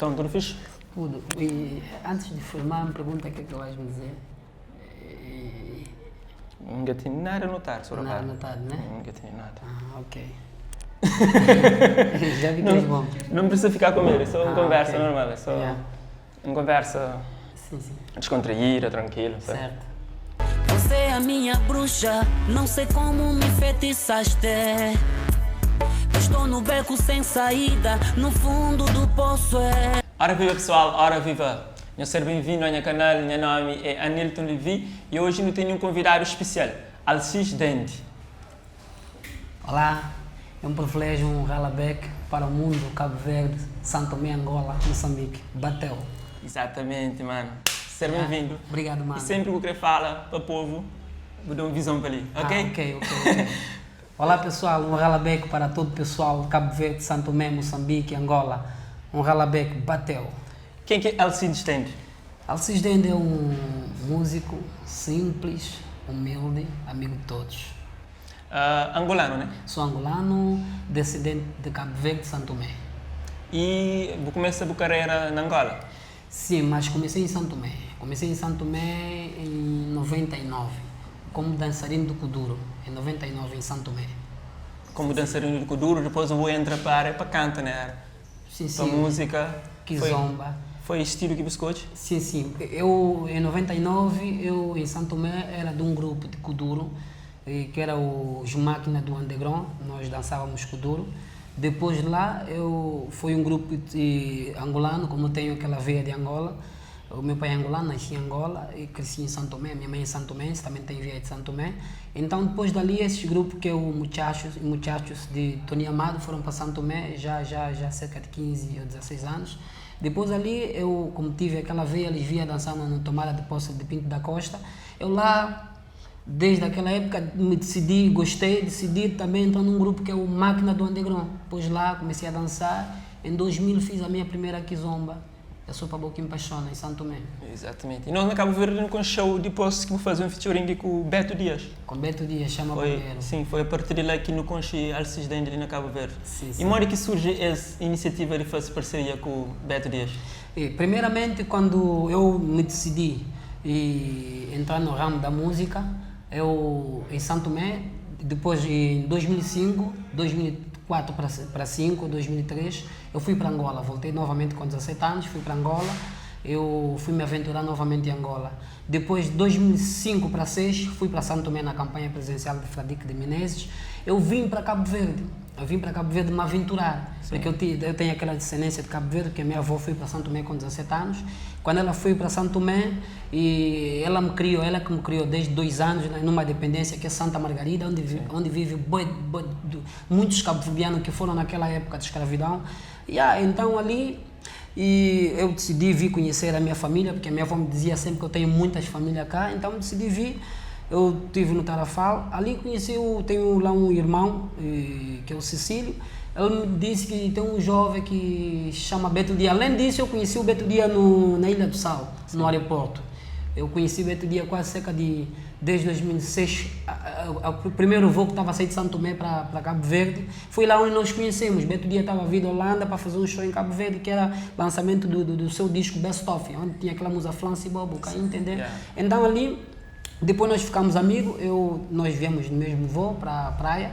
Então, tudo fixe? Tudo. E antes de filmar, me pergunta o que é que vais me dizer. Nunca tinha nada anotado sobre Nada anotado, né? Nunca tinha nada. Ah, ok. Já vi que és bom. Não precisa ficar com medo, é só uma conversa ok. normal, é só Yeah. uma conversa Sim. descontraída, tranquila, sabe? Certo. Você é a minha bruxa, não sei como me enfeitiçaste. Estou no beco sem saída, no fundo do poço é. Ora viva pessoal, ora viva! Nhos ser bem-vindo a nha canal, nha nome é Anilton Levy e hoje nu tene um convidado especial, Alcis Dende. Olá, é um privilégio um ralaback para o mundo, Cabo Verde, São Tomé, Angola, Moçambique. Bateu. Exatamente, mano. Ser bem-vindo. Obrigado, mano. E sempre que eu querer fala para o povo, vou dar uma visão para ali, ok? Ah, ok. Olá pessoal, um ralabeco para todo o pessoal de Cabo Verde, São Tomé, Moçambique, Angola. Um ralabeco, bateu. Quem que é Alcides Dende? Alcides Dende é um músico simples, humilde, amigo de todos. Angolano, né? Sou angolano, descendente de Cabo Verde, São Tomé. E você começa a carreira na Angola? Sim, mas comecei em São Tomé. Comecei em São Tomé em 99, como dançarino do Kuduro, em 99 em São Tomé. Como dançarino do Kuduro, depois eu vou entrar para canto, né? Sim, Para sim. música. Kizomba. Foi estilo que buscou? Sim. Eu, em 99, eu em São Tomé era de um grupo de Kuduro, que era os Máquina do Underground, nós dançávamos Kuduro. Depois de lá, eu fui um grupo de angolano, como eu tenho aquela veia de Angola. O meu pai é angolano, nasci em Angola e cresci em São Tomé. Minha mãe é são tomense, também tem veia de São Tomé. Então, depois dali, esses grupos que é o Muchachos, Muchachos de Tony Amado foram para São Tomé já cerca de 15 ou 16 anos. Depois ali, eu, como tive aquela veia, eles vinham dançar na tomada de posse de Pinto da Costa. Eu lá, desde aquela época, me decidi, gostei, decidi também entrar num grupo que é o Máquina do Underground. Depois lá, comecei a dançar. Em 2000 fiz a minha primeira kizomba. Eu sou para Boquim Paixona, em São Tomé. Exatamente. E nós na Cabo Verde com um show depois que vou fazer um featuring com o Beto Dias. Com Beto Dias, chama Bombeiro. Sim, foi a partir de lá que no conheci Alcides Dende na Cabo Verde. Sim, E sim. onde que surge essa iniciativa de fazer parceria com o Beto Dias? E, primeiramente, quando eu me decidi e entrar no ramo da música, eu em São Tomé, depois em 2005, 2004 para 5, 2003, eu fui para Angola, voltei novamente com 17 anos, fui para Angola, eu fui me aventurar novamente em Angola. Depois de 2005 para 6, fui para São Tomé na campanha presidencial de Fradique de Menezes. Eu vim para Cabo Verde, eu vim para Cabo Verde me aventurar, porque eu tenho aquela descendência de Cabo Verde, porque a minha avó foi para São Tomé com 17 anos. Quando ela foi para São Tomé, e ela me criou, ela que me criou desde 2 anos, né, numa dependência que é Santa Margarida, onde vive muitos cabo-verdianos que foram naquela época de escravidão. Então ali, e eu decidi vir conhecer a minha família, porque a minha avó me dizia sempre que eu tenho muitas famílias cá, então decidi vir. Eu estive no Tarrafal, ali conheci, eu tenho lá um irmão, que é o Cecílio. Ele me disse que tem um jovem que chama Beto Dias. Além disso, eu conheci o Beto Dias na Ilha do Sal, no aeroporto. Eu conheci o Beto Dias quase cerca de, desde 2006, o primeiro voo que estava a sair de São Tomé para Cabo Verde, foi lá onde nós conhecemos. Beto Dias estava vindo da Holanda para fazer um show em Cabo Verde, que era lançamento do seu disco Best Of, onde tinha aquela música Flance e Bobo, entendeu? Então ali, depois nós ficamos amigos, nós viemos no mesmo voo para a praia.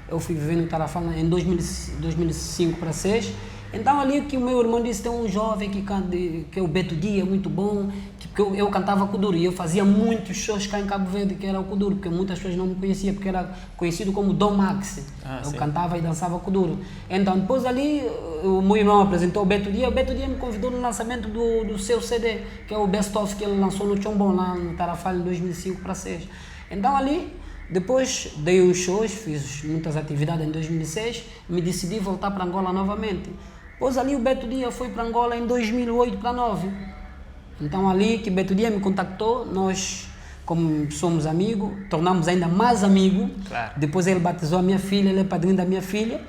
Eu fui viver no Tarrafal em 2005 para 6. Então ali que o meu irmão disse, tem um jovem que canta, que é o Beto Dias, muito bom, que eu cantava Kuduro, e eu fazia muitos shows cá em Cabo Verde, que era o Kuduro, porque muitas pessoas não me conheciam, porque era conhecido como Dom Max. Eu cantava e dançava Kuduro. Então depois ali o meu irmão apresentou o Beto Dias, o Beto Dias me convidou no lançamento do seu CD, que é o Best Of, que ele lançou no Chombom, lá no Tarrafal, em 2005 para 6. Então ali, depois dei uns shows, fiz muitas atividades em 2006, me decidi voltar para Angola novamente. Pois ali o Beto Dias foi para Angola em 2008 para 9. Então ali que Beto Dias me contactou, nós, como somos amigos, tornamos ainda mais amigos. Depois ele batizou a minha filha, ele é padrinho da minha filha.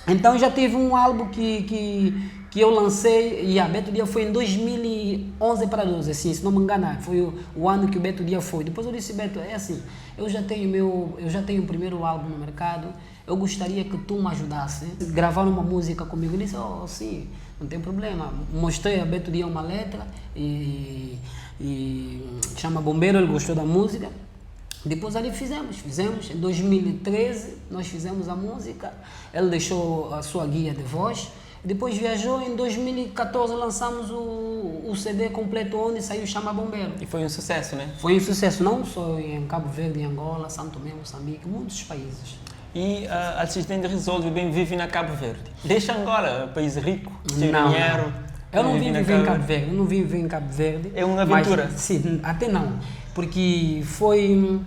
Então já tive um álbum que eu lancei, e a Beto Dias foi em 2011 para 12, assim, se não me enganar, foi o ano que o Beto Dias foi. Depois eu disse, Beto, é assim, eu já tenho o primeiro álbum no mercado, eu gostaria que tu me ajudasse a gravar uma música comigo. Ele disse, oh, sim, Não tem problema. Mostrei a Beto Dia uma letra e, e chama Bombeiro, ele gostou da música. Depois ali fizemos, fizemos. Em 2013 nós fizemos a música, ele deixou a sua guia de voz. Depois viajou, em 2014 lançamos o, o CD completo onde saiu Chama Bombeiro. E foi um sucesso, né? Foi um sucesso não só em Cabo Verde, em Angola, São Tomé, Moçambique, muitos países. E Alcides Dende resolve bem vive na Cabo Verde. Deixa Angola, país rico, cheio de Não, dinheiro. não. Eu não vive vim na viver em Cabo Verde, eu não vim viver em Cabo Verde. É uma aventura? Mas, sim, até não, porque foi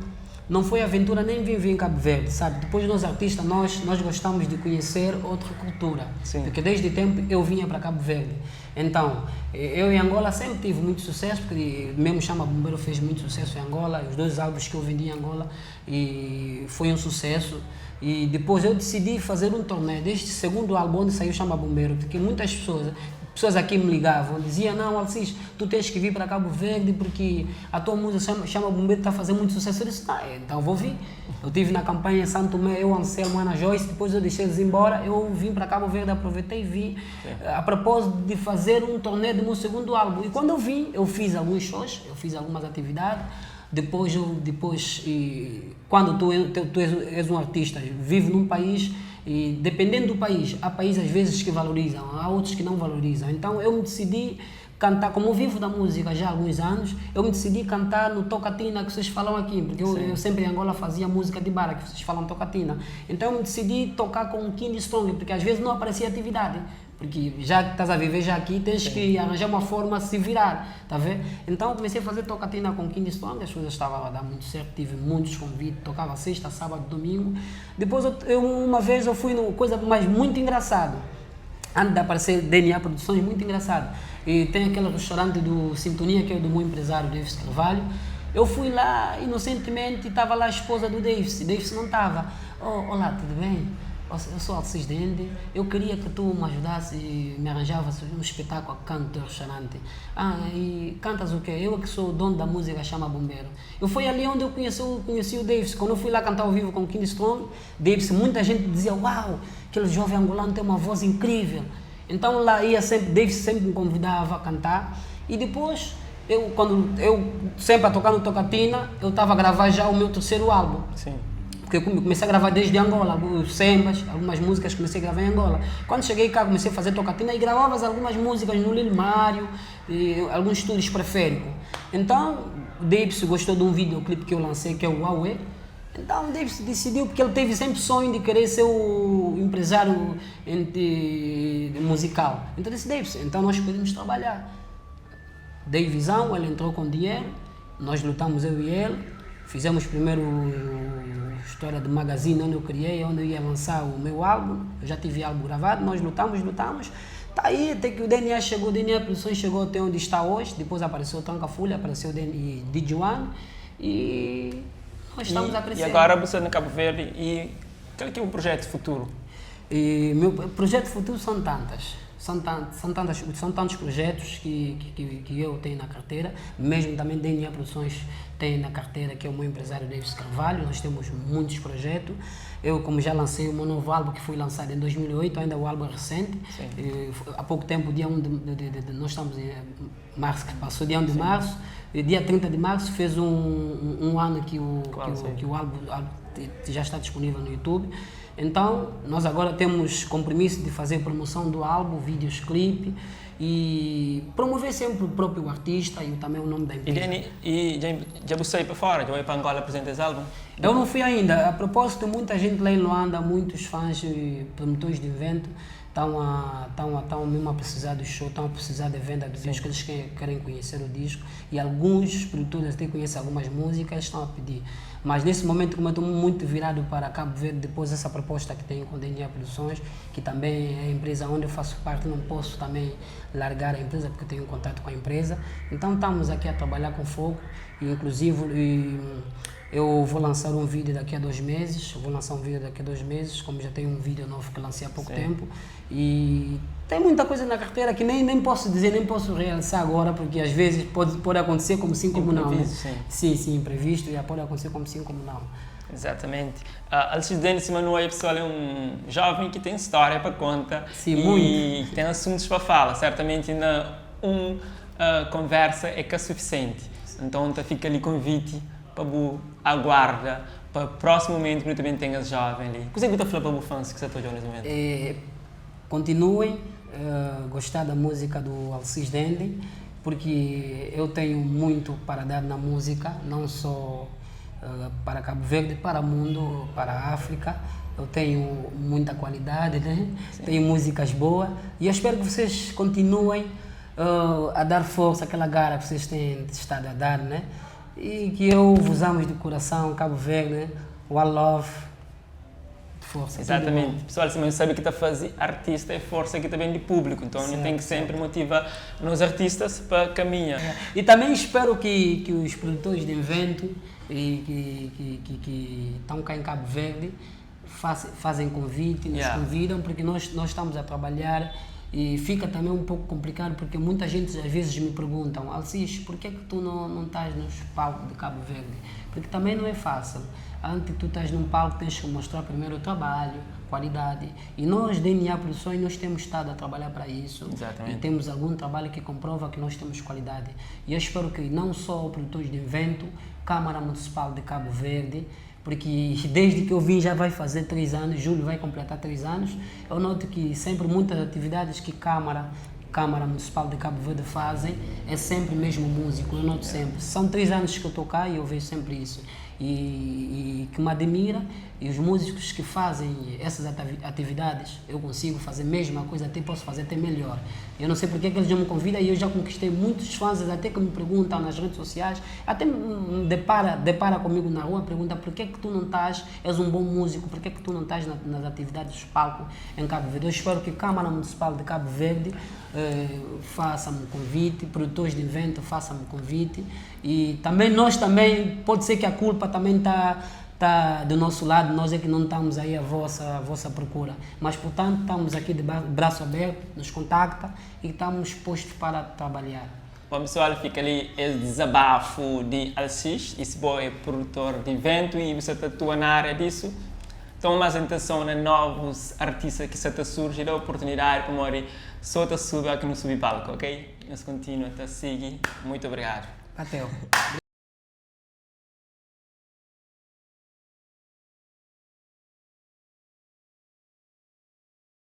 não foi aventura nem viver em Cabo Verde, sabe? Depois nós artistas, nós nós gostamos de conhecer outra cultura. Sim. Porque desde tempo eu vinha para Cabo Verde. Então, eu em Angola sempre tive muito sucesso, porque mesmo Chama Bombeiro fez muito sucesso em Angola, os dois álbuns que eu vendi em Angola e foi um sucesso. E depois eu decidi fazer um torneio deste segundo álbum onde saiu Chama Bombeiro, porque muitas pessoas, pessoas aqui me ligavam, diziam, não, Alcides, tu tens que vir para Cabo Verde porque a tua música Chama, Chama Bombeiro está fazendo muito sucesso. Eu disse, tá, então vou vir. Eu tive na campanha em Santo Tomé, eu, Anselmo, Ana Joyce, depois eu deixei eles embora, eu vim para Cabo Verde, aproveitei e vim, a propósito de fazer um torneio do meu segundo álbum. E quando eu vim, eu fiz alguns shows, eu fiz algumas atividades. Depois, eu, depois e, quando tu, tu, tu és, és um artista, vive num país, e dependendo do país, há países às vezes que valorizam, há outros que não valorizam. Então eu me decidi cantar, como eu vivo da música já há alguns anos, eu me decidi cantar no tocatina que vocês falam aqui, porque eu, eu sempre em Angola fazia música de bar, que vocês falam tocatina. Então eu me decidi tocar com o King Strong, porque às vezes não aparecia atividade. Porque já que estás a viver já aqui, tens que arranjar uma forma de se virar, tá vendo? Então eu comecei a fazer tocatina com King Strong, as coisas estavam a dar muito certo, tive muitos convites, tocava sexta, sábado, domingo. Depois eu, eu uma vez eu fui numa coisa mas muito engraçado. Antes de aparecer DNA Produções, muito engraçado. E tem aquele restaurante do Sintonia, que é do meu empresário Davis Carvalho. Eu fui lá inocentemente, estava lá a esposa do Davis, Davis não estava. Oh, olá, tudo bem? Eu sou Alcides Dende, eu queria que tu me ajudasse e me arranjavas um espetáculo a canto do restaurante. Ah, e cantas o quê? Eu é que sou o dono da música, chama Bombeiro. Eu fui ali onde eu conheci, conheci o Davis. Quando eu fui lá cantar ao vivo com o King Strong, Davis, muita gente dizia, uau, aquele jovem angolano tem uma voz incrível. Então lá ia sempre, Davis sempre me convidava a cantar. E depois, eu, quando eu sempre a tocar no Tocatina, eu estava a gravar já o meu terceiro álbum. Sim. Porque eu comecei a gravar desde Angola, os sambas, algumas músicas comecei a gravar em Angola. Quando cheguei cá, comecei a fazer tocatina e gravava algumas músicas no Lilmário, e alguns estúdios periféricos. Então, o Davis gostou de um videoclipe que eu lancei, que é o Huawei. Então, o Davis decidiu, porque ele teve sempre sonho de querer ser o empresário musical. Então, disse, Davis, então nós podemos trabalhar. Dei visão, ele entrou com dinheiro, nós lutamos eu e ele, fizemos primeiro a história do magazine onde eu criei, onde eu ia lançar o meu álbum, eu já tive álbum gravado, nós lutamos, lutamos, tá aí até que o DNA chegou, o DNA Produções chegou até onde está hoje, depois apareceu o Tranca Folha, apareceu o DNA, DJ One e nós estamos e, a crescer. E agora você no Cabo Verde e qual é que é o projeto futuro? E meu projeto futuro são tantas. São, são, tantas, são tantos projetos que, que, que eu tenho na carteira, mesmo também DNA Produções tem na carteira, que é o meu empresário Davis Carvalho, nós temos muitos projetos. Eu, como já lancei o meu novo álbum, que foi lançado em 2008, ainda o álbum é recente. E, há pouco tempo, dia 1 de, de, de, de, nós estamos em março, que passou dia 1 de março, e dia 30 de março fez um, um, um ano que o, Claro, que o, sim. que o álbum, álbum já está disponível no YouTube. Então, nós agora temos compromisso de fazer promoção do álbum, vídeos, clipe e promover sempre o próprio artista e também o nome da E, empresa. Dani, e já, já você para fora, já vai para Angola apresentar esse álbum? Eu não fui ainda. A propósito, muita gente lá em Luanda, muitos fãs e promotores de evento estão a, estão a, estão mesmo a precisar do show, estão a precisar de venda do disco, eles querem, querem conhecer o disco e alguns produtores até conhecem algumas músicas, estão a pedir. Mas nesse momento, como eu estou muito virado para Cabo Verde, depois dessa proposta que tenho com o DNA Produções, que também é a empresa onde eu faço parte, não posso também largar a empresa porque eu tenho contato com a empresa. Então estamos aqui a trabalhar com foco e inclusive e, eu vou lançar um vídeo daqui a 2 meses, eu vou lançar um vídeo daqui a 2 meses, como já tenho um vídeo novo que lancei há pouco tempo. E tem muita coisa na carteira que nem, nem posso dizer, nem posso realçar agora, porque às vezes pode, pode acontecer como sim, como não. Né? Imprevisto, sim. Sim, sim, imprevisto, já pode acontecer como sim, como não. Exatamente. Alcides Denis sima nu oia pessoal é um jovem ki tem storia pa conta Sim, e muito. tem assuntos pa fala. Certamente na um conversa é ka suficiente. Então ta fica li convite pa bu aguarda pa próximo momento ki nu ta ben ten es jovem li. Kuzê ki bu ta fla pa bu fãs ki sta ta odjau nes momentu? E continuem gostar da música do Alcides Dendi porque eu tenho muito para dar na música, não só para Cabo Verde, para o mundo, para a África. Eu tenho muita qualidade, né? Tenho músicas boas e eu espero que vocês continuem a dar força, aquela garra que vocês têm estado a dar, né? E que eu vos amo de coração, Cabo Verde, né? One love, força. Exatamente. Pessoal, se não sabe que está fazer artista é força que também de público, então a gente tem que sempre motivar nos artistas para caminhar. É. E também espero que os produtores de evento e que estão cá em Cabo Verde fazem convite, nos convidam, porque nós estamos a trabalhar e fica também um pouco complicado, porque muita gente às vezes me perguntam: Alcides, por que é que tu não estás nos palcos de Cabo Verde? Porque também não é fácil. Antes tu estás num palco, tens que mostrar primeiro o trabalho, qualidade. E nós, DNA Produções, nós temos estado a trabalhar para isso. Exatamente. E temos algum trabalho que comprova que nós temos qualidade. E eu espero que não só produtores de evento, Câmara Municipal de Cabo Verde, porque desde que eu vim já vai fazer 3 anos, julho vai completar 3 anos, eu noto que sempre muitas atividades que Câmara Municipal de Cabo Verde fazem, é sempre mesmo músico, eu noto sempre. São 3 anos que eu estou cá e eu vejo sempre isso. E que me admira, e os músicos que fazem essas atividades, eu consigo fazer a mesma coisa, até posso fazer até melhor. Eu não sei porque é que eles não me convidam e eu já conquistei muitos fãs, até que me perguntam nas redes sociais, até me depara comigo na rua, pergunta por que é que tu não estás, és um bom músico, por que é que tu não estás nas atividades dos palcos em Cabo Verde. Eu espero que a Câmara Municipal de Cabo Verde faça-me um convite, produtores de evento façam-me um convite, e também nós também, pode ser que a culpa também tá do nosso lado, nós é que não estamos aí à vossa procura, mas portanto estamos aqui de braço aberto, nos contacta e estamos postos para trabalhar. Bom pessoal, fica ali esse desabafo de Alcides, esse bom é produtor de evento e você atua na área disso. Toma mais atenção na novos artistas que se tá surge, dá oportunidade para morrer, só tá sube aqui no subir palco, ok? Nós continua, tá seguir. Muito obrigado. Até.